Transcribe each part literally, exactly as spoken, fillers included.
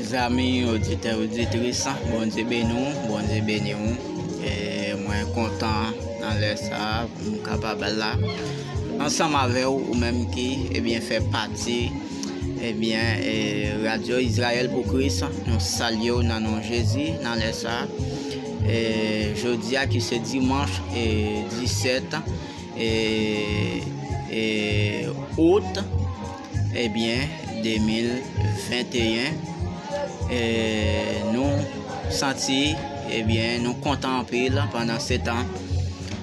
Zami oditè, oditris, Bondye beni w, Bondye beni w. E mwen kontan nan lè sa a pou m kapab la ansanm avè w, ou menm ki, ebyen, fè pati, ebyen, e, Radyo Izrayèl pou Kris. Nou salye w nan non Jezi nan lè sa a. E jodi a ki se dimanch, e, disèt, e, e, out, ebyen, de mil venteyen, e, nou santi, ebyen, nou kontan anpil pandan se tan,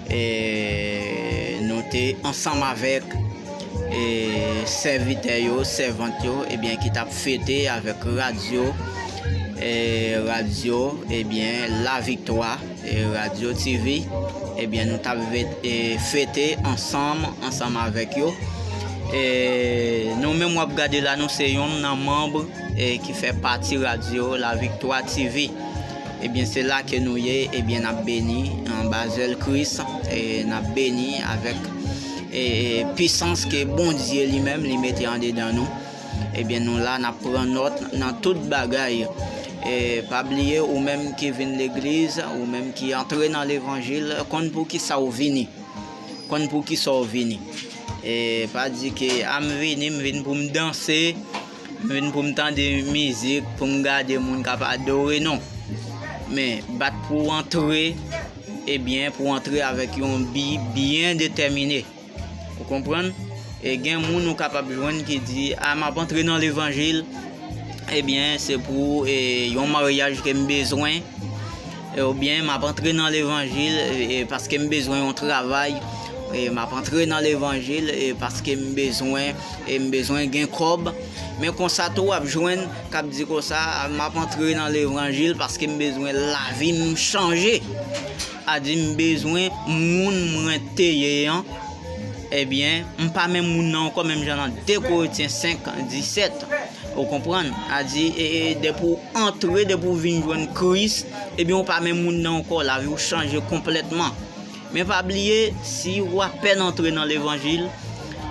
e, nou te ansanm avèk, e, sèvitè yo, sèvant yo, ebyen, ki t ap fete avèk radyo, e, radyo, ebyen, La Viktwa, e, Radyo T V, ebyen, nou t ap vet-, e, fete ansanm, ansanm avèk yo. E, nou menm w ap gade la, nou se yonn nan manm, e, ki fè pati radyo La Viktwa T V. Ebyen, se la ke nou ye, ebyen, n ap beni anba zèl Kris, e n ap beni avèk, e, e, pisans ke Bondye li menm li mete andedan nou. Ebyen, nou la, n ap pran nòt nan tout bagay. E pa bliye, ou menm ki vin legliz, ou menm ki antre nan levanjil, konn pou ki sa w vini. Konn pou ki sa w vini. E pa di ke, a, m vini, m vin pou m danse, m vin pou m tande mizik, pou m gade moun k ap adore, non. Men, bat pou w antre, ebyen, pou w antre avèk yon bi byen detèmine. Ou konprann? E gen moun ou kapab jwenn ki di, a, m ap antre nan levanjil, ebyen, se pou, e, yon maryaj ke m bezwen, e, oubyen m ap antre nan levanjil, e, e, paske m bezwen yon travay, e, m ap antre nan levanjil, e, paske m bezwen, e, m bezwen gen kòb. Men konsa tou w ap jwenn k ap di konsa, a, m ap antre nan levanjil paske m bezwen lavi m chanje. A di m bezwen moun mwen te ye an. Ebyen, m pa menm moun nan ankò, menm jan nan de Korentyen senk disèt. Ou konprann? A di, e, e, depi w antre, depi w vin jwenn Kris, ebyen, w pa menm moun nan ankò, lavi w chanje konplètman. Men pa bliye, si w apèn antre nan levanjil,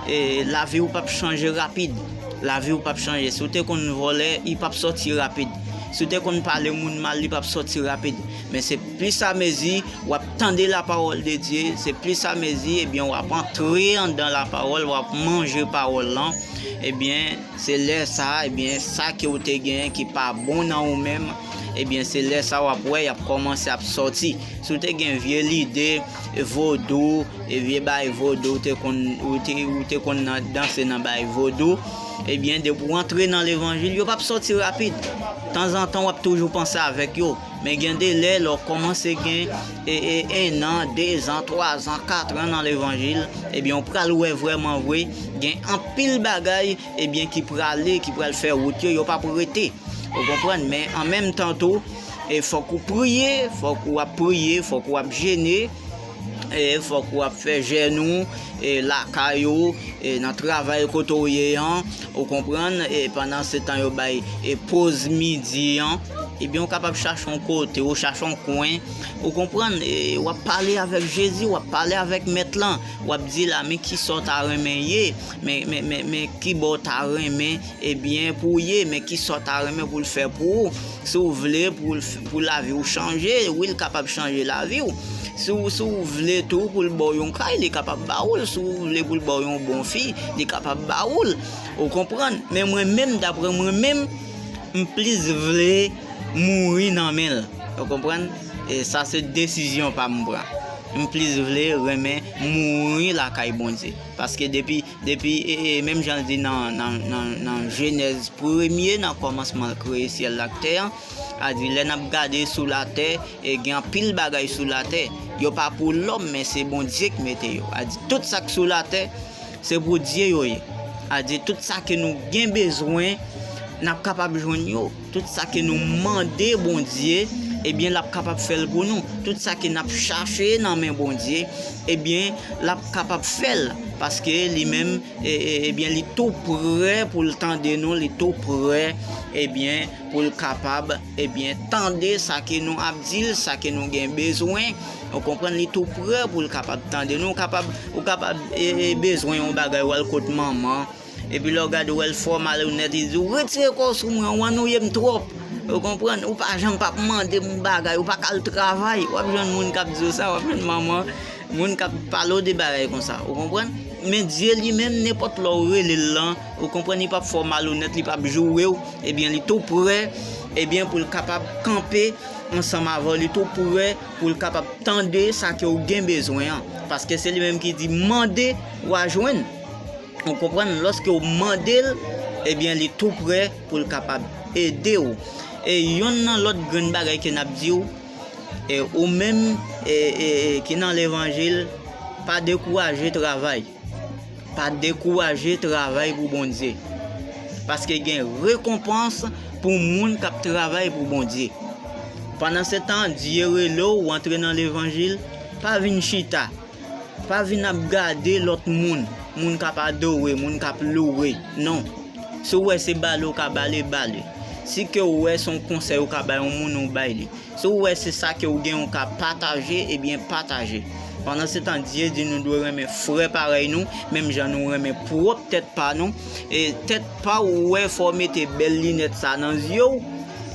e, lavi w p ap chanje rapid. Lavi w p ap chanje. Si w te konn vòlè, li p ap sòti rapid. Si w te konn pale moun mal, li p ap sòti rapid. Men se plis a mezi w ap tande lapawòl de Dye, se plis a mezi, ebyen, w ap antre anndan lapawòl, w ap manje pawòl lan, ebyen, se lè sa a, ebyen, sa ke w te genyen ki pa bon nan ou menm, ebyen, se lè sa a w ap wè y ap kòmanse ap sòti. Si w te gen vye lide, e, vodou, e, vye bay vodou, ou te konn, ou te, ou te konn nan, danse nan bay vodou, ebyen, depi w antre nan levanjil, yo p ap sòti rapid. Tanzantan, w ap toujou panse avèk yo. Men gen de lè, lè w kòmanse gen, e, e, en an, de zan, twa zan, kat an nan levanjil, ebyen, w pral wè vrèman vre, gen anpil bagay, ebyen, ki prale, ki pral fè wout yo, yo p ap rete. Ou konprann? Men an menm tan tou, e fòk ou priye, fòk ou ap priye, fòk ou ap jene, e fòk ou ap fè jèn ou, e lakay ou, e nan travay kote w ye an, ou konprann, e pandan se tan yo bay, e poz midi an, ebyen, ou kapab chache yon kote, ou chache yon kwen, ou konprann, e w ap pale avèk Jezi, w ap pale avèk Mèt lan, w ap di l, a, men kisa w ta renmen ye, men, men, men, men kibò w ta renmen, ebyen, pou w ye, men kisa w ta renmen pou l fè pou ou. Si w vle pou l f-, pou lavi w chanje, wi, l kapab chanje lavi w. Si w, si w vle tou pou l ba w yon kay, li kapab ba ou l. Si w vle pou l ba w yon bon fi, li kapab ba ou l. Ou konprann? Men mwen menm, daprè mwen menm, m plis vle mouri nan men l. Ou konprann? E sa se desizyon pa m pran. M plis vle renmen mouri lakay Bondye. Paske depi, depi, e, e, menm jan l di nan, nan, nan, nan Jenèz premye, nan kòmansman l kreye syèl la ak tè an, a di lè n ap gade sou latè, e gen anpil bagay sou latè. Yo pa pou lòm, men se Bondye ki mete yo. A di tout sa k sou latè, se pou Dye yo ye. A di tout sa ke nou gen bezwen, n ap kapab jwenn yo. Tout sa ke nou mande Bondye, ebyen, l ap kapab fè l pou nou. Tout sa ke n ap chache nan men Bondye, ebyen, l ap kapab fè l. Paske li menm, e, e, ebyen, li tou prè pou l tande nou, li tou prè, ebyen, pou l kapab, ebyen, tande sa ke nou ap di l, sa ke nou gen bezwen. Ou konprann, li tou prè pou l kapab tande nou. Ou kapab, ou kapab, e, e, bezwen yon bagay, w al kot manman, epi lè w gade, w wè l fò malonèt, li di w, retire kò w sou mwen, w annwiye m twòp. Ou konprann? Ou pa janm p ap mande m bagay, ou pa ka al travay. W ap jwenn moun k ap di w sa, w ap jwenn manman, moun k ap pale w de bagay konsa. Ou konprann? Men Dye li menm, nenpòt lè w rele l lan, ou konprann, li p ap fè w malonèt, li p ap joure w. Ebyen, li tou prè, ebyen, pou l kapab kanpe ansanm avè w, li tou prè pou l kapab tande sa ke w gen bezwen an. Paske se li menm ki di, mande, w a jwenn. Ou konprann? Lòske w mande l, ebyen, li tou prè pou l kapab ede w. E yonn nan lòt grenn bagay ke n ap di w, e ou menm, e, e, e, ki nan levanjil, pa dekouraje travay. Pa dekouraje travay pou Bondye. Paske gen rekonpans pou moun k ap travay pou Bondye. Pandan se tan, Dye rele w, w antre nan levanjil, pa vin chita. Pa vin ap gade lòt moun, moun k ap adore, moun k ap loure. Non. Si w wè se bale w ka bale, bale. Si ke w wè se yon konsèy ou ka bay yon moun, ou bay li. Si w wè se sa ke w gen, ou ka pataje, ebyen pataje. Pandan se tan, Dye di nou dwe renmen frè parèy nou, menm jan nou renmen pwòp tèt pa nou. E tèt pa w, ou wè, fò w mete bèl linèt sa nan zye w.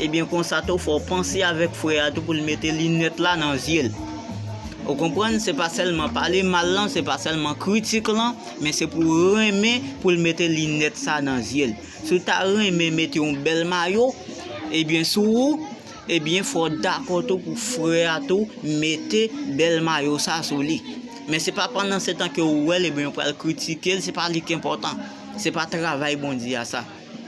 Ebyen konsa tou, fò w panse avèk frè a tou pou l mete linèt la nan zye l. Ou konprann? Se pa sèlman pale mal lan, se pa sèlman kritik lan, men se pou renmen pou l mete linèt sa nan zye l. Si w ta renmen mete yon bèl mayo, ebyen sou ou, ebyen fò w dakò tou pou frè a tou mete bèl mayo sa sou li. Men se pa pandan se tan ke w wè l, ebyen w pral kritike l, se pa li k enpòtan. Se pa travay Bondye a sa.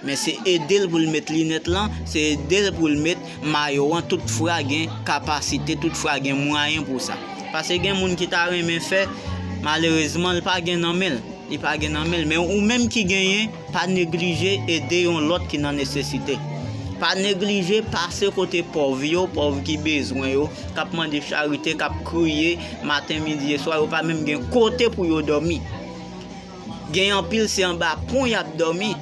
Men se ede l pou l met linèt lan, se ede l pou l met mayo an, tout frè a gen kapasite, tout frè a gen mwayen pou sa. Paske gen moun ki ta renmen fè, malerezman, li pa gen nan men l, li pa gen nan men l. Men ou menm ki genyen, pa neglije ede yon lòt ki nan nesesite. Pa neglije pase kote pòv yo, pòv ki bezwen yo, k ap mande charite, k ap kriye maten, midi e swa, yo pa menm gen kote pou yo dòmi. Gen anpil se anba pon y ap dòmi.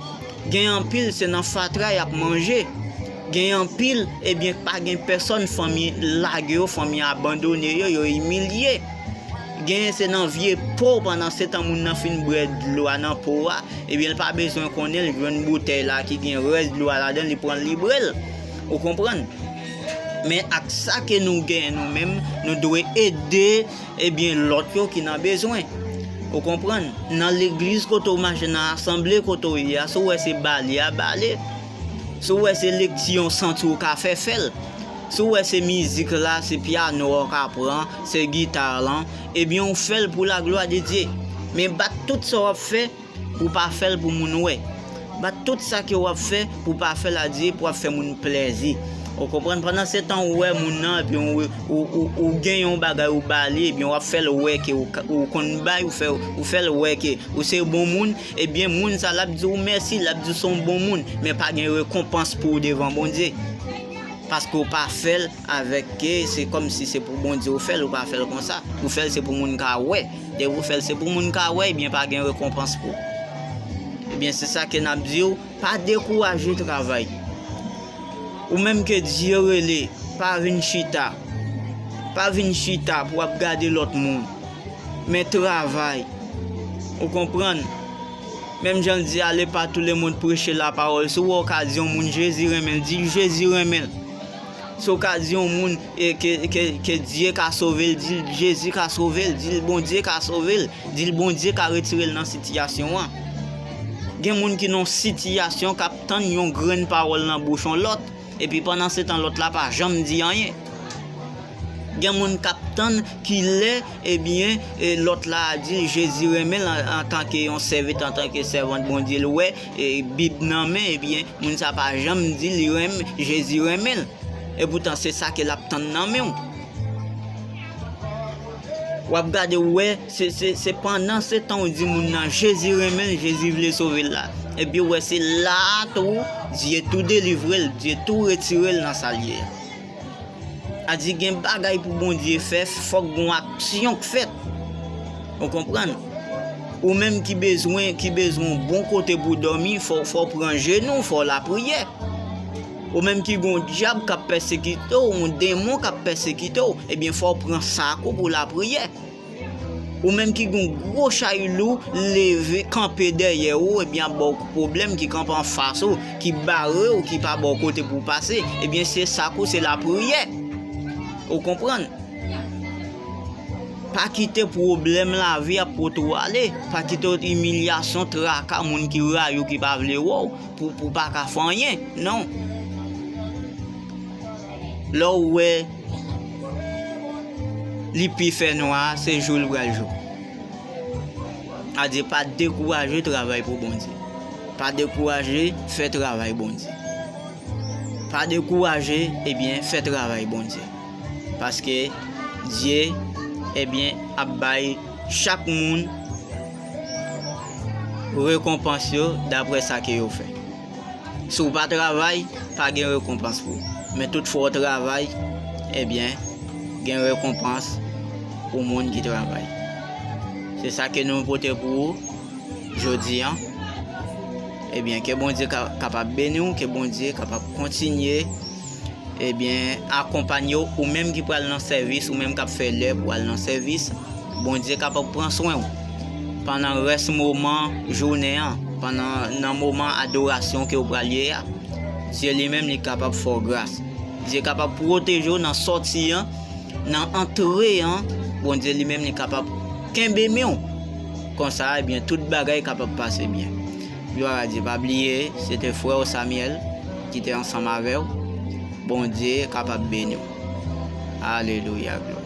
Gen anpil se nan fatra y ap manje. Gen anpil, ebyen, pa gen pèsòn, fanmi lage yo, fanmi abandone yo, yo imilye. Gen se nan vye po, pandan se tan moun nan fin bwè dlo a nan po a, ebyen, l pa bezwen konnen, l jwenn boutèy la ki gen rès dlo a ladan l, li pran l, li bwè l. Ou konprann? Men ak sa ke nou genyen nou menm, nou dwe ede, ebyen, lòt yo ki nan bezwen. Ou konprann? Nan legliz kote w mache, nan asanble kote w ye a, si w wè se bale a, bale. Si w wè se lekti yon santi w ka fè, fè l. Si w wè se mizik la, se pyano a w ka pran, se gita lan, ebyen, w fè l pou la glwa de Dye. Men bat tout sa w ap fè, pou w pa fè l pou moun wè. Bat tout sa ke w ap fè pou w pa fè l a Dye, pou w ap fè moun plèzi. Ou konprann? Pandan se tan ou wè moun nan, epi ou, ou, ou, ou gen yon bagay ou ba li, ebyen w ap fè l wè ke ou, ou konn bay, ou fè, ou fè l wè ke ou se bon moun, ebyen moun sa l ap di w mèsi, l ap di w se yon bon moun, men pa gen rekonpans pou ou devan Bondye. Paske w pa fè l avèk ke se kòmsi se pou Bondye ou fè l, ou pa fè l konsa. Ou fè l se pou moun ka wè. Depi ou fè l se pou moun ka wè, ebyen pa gen rekonpans pou ou. Ebyen se sa ke n ap di w, pa dekouraje travay. Ou menm ke Dye rele, pa vin chita. Pa vin chita pou w ap gade lòt moun. Men travay. Ou konprann? Menm jan l di, allez par tout le monde prêcher la parole. Si w wè w ka di yon moun Jezi renmen l, di l Jezi renmen l. Si w ka di yon moun e, ke, ke, ke Dye ka sove l, di l Jezi ka sove l, di l Bondye ka sove l, di l Bondye ka retire l nan sitiyasyon an. Gen moun ki nan yon sitiyasyon k ap tann yon grenn pawòl nan bouch yon lòt, epi pandan se tan lòt la pa janm di anyen. Gen moun k ap tann ki lè, ebyen, e, lòt la a di l Jezi renmen l an, antanke yon sèvit, antanke sèvant Bondye, l wè, e, Bib nan men, ebyen, moun sa pa janm di li renmen, Jezi renmen l. Epoutan, se sa ke l ap tann nan men w. W ap gade, w wè, se, se, se pandan se tan w di moun nan Jezi renmen l, Jezi vle sove l la. Epi w wè, se la a tou, Dye tou delivre l, Dye tou retire l nan sa l ye a. A di gen bagay pou Bondye fè, fòk gon aksyon k fèt. Ou konprann? Ou menm ki bezwen, ki bezwen yon bon kote pou dòmi, fò, fò w pran jenou, fò w lapriyè. Ou menm ki gon dyab k ap pèsekite w, yon demon k ap pèsekite w, ebyen fò w pran sak ou pou lapriyè. Ou menm ki gen yon gwo chay lou leve kanpe dèyè ou, ebyen ap ba w pwoblèm, ki kanpe anfas ou, ki bare w, ki pa ba w kote pou w pase, ebyen se sak ou, se lapriyè. Ou konprann? Pa kite pwoblèm lavi ap pote w ale. Pa kite imilyasyon, traka, moun ki rayi w, ki pa vle wè w, pou, pou pa ka fè anyen. Non. Lè w wè li pi fè nwa, se jou l pral jou. Adye, pa dekouraje travay pou Bondye. Pa dekouraje fè travay Bondye. Pa dekouraje, ebyen, fè travay Bondye. Paske Dye, ebyen, ap bay chak moun rekonpans yo daprè sa ke yo fè. Si w pa travay, pa gen rekonpans pou ou. Men tout fwa w travay, ebyen, gen rekonpans pou moun ki travay. Se sa ke nou pote pou ou jodi an. Ebyen, ke Bondye ka, kapab beni w, ke Bondye kapab kontinye, ebyen, akonpanye w, ou menm ki pral nan sèvis, ou menm k ap fè lè pou al nan sèvis. Bondye kapab pran swen w. Pandan rès moman jounen an, pandan nan moman adorasyon ke w pral ye a, Dye li menm li kapab fè w gras. Dye kapab pwoteje w nan sòti an, nan antre an. Bondye li menm li kapab kenbe men w. Konsa, ebyen, tout bagay kapab pase byen. Glwa a Dye. Pa bliye, se te frè w Samuel ki te ansanm avè w. Bondye kapab beni w. Alelouya, glwa.